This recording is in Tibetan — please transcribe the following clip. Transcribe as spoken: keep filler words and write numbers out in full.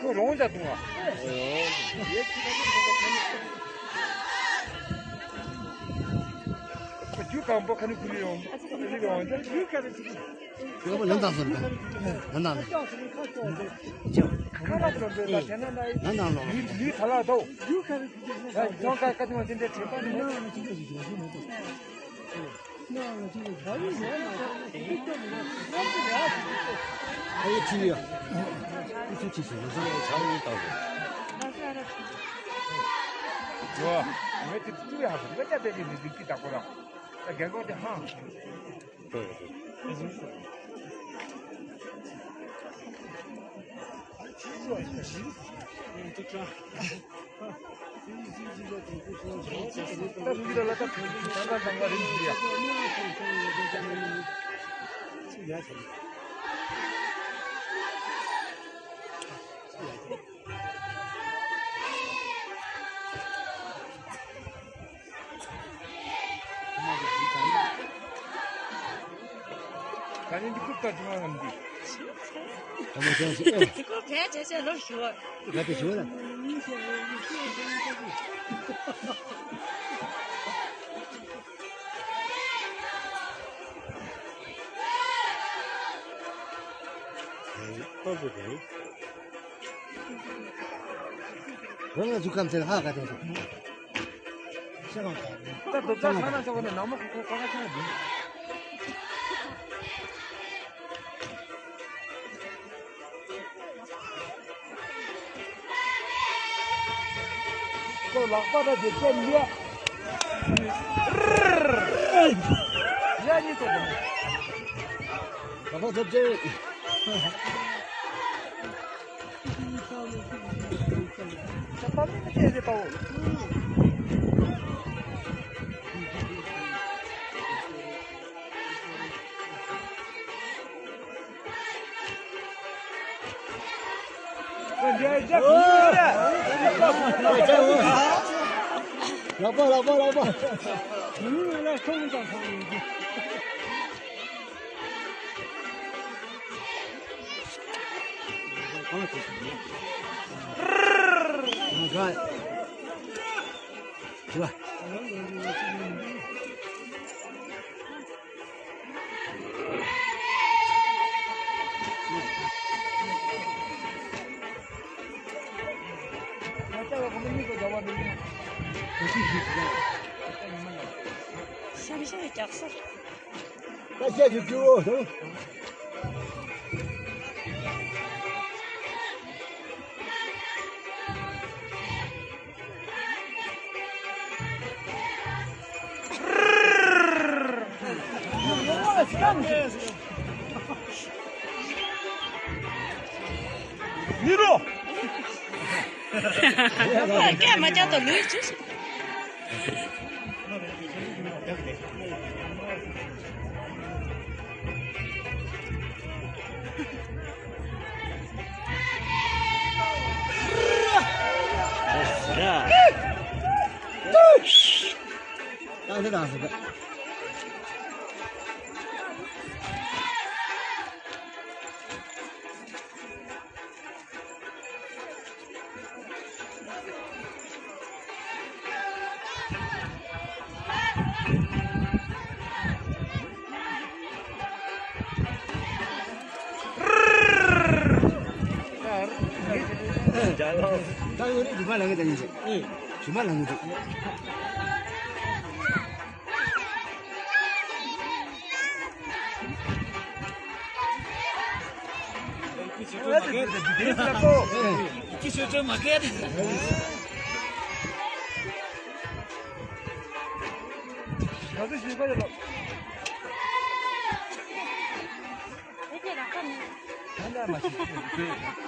ཁོ་རོང་ཇ་དུང་བ། ཁོ་རྒྱུ་གང་པོ་ཁ་ནི་ཁུ་ལི་ཡོང་། ཁ་ནི་ཡོང་ཇ། ཡོད་པ་ལན་དང་སོང་ད། ལན་དང་ལན། ཁ་ལ་ཚོ་འདོད་ད་དེ་ན་ན། ལན་དང་ལོ། ལུས་ལུས་ཐ་ལ་དོ། ཡོང་ཁ་ཁ་ཁ་ཁ་ཁ་ཁ་ཁ་ཁ་ཁ། ཨ་ཡེ་ཁྲི་ཡ། ཨི་ཁྲི་ཁྲི་ཞིག་ལ་ས་ཆ་ཡོད་དང་། ཡོ། ངས་དེ་ཏུ་ཡ་ཧ་ང་ཅག་པེ་ཅི་མི་འདུག་ཅི་ད་ཁོ་རང་། ད་རྒན་གོག་དེ་ཧང་། ད་ནི་འདི་ཀུབ་ཀ་ཅུང་ང་འདི། ད་མ་ཅང་ཞིག་ཨེ། འདི་ཀུབ་བས་བྱས་བྱས་ལོ་ཞུ་བ། ད་དེ་ཞུ་ན། ཨེ། ཨོ་ཟེར་ཏེ། ང་ང་ཚོ་ཁམས་ཚན་ཧ་ག་དེ་ཚོ། ཤ་གང་ག་ད་རྡོབ་ཚ་ཚ་ན་ཚོ་ག་ནས་ནང་མ་ཁོ་ཁོ་ཁ་ཁ་ཆ་ན་འདི། ཁོ་ལག་པ་ད་དེ་ཚན་ལས། ཡ་གཉིས་ཚོ་ག་ནས། ལག་པ་ཐོབ་ཅེས། ལག་པ་ལག་པ་ལག་པ། ཤ་ཤ་རྒྱག་ས། ད་ཁྱེད་ཀྱི་སྐྱིད་པོ་དང་། མི་རོ། སྐད་མ་རྒྱག་དང་ལུས་ཅི། ད་ཡོད་རེད། རྒྱུ་མ་ལང་གི་ད་ཡིན་ཟེར། རྒྱུ་མ་ལང་གི་འདུག་ལ་མ་ཤེས།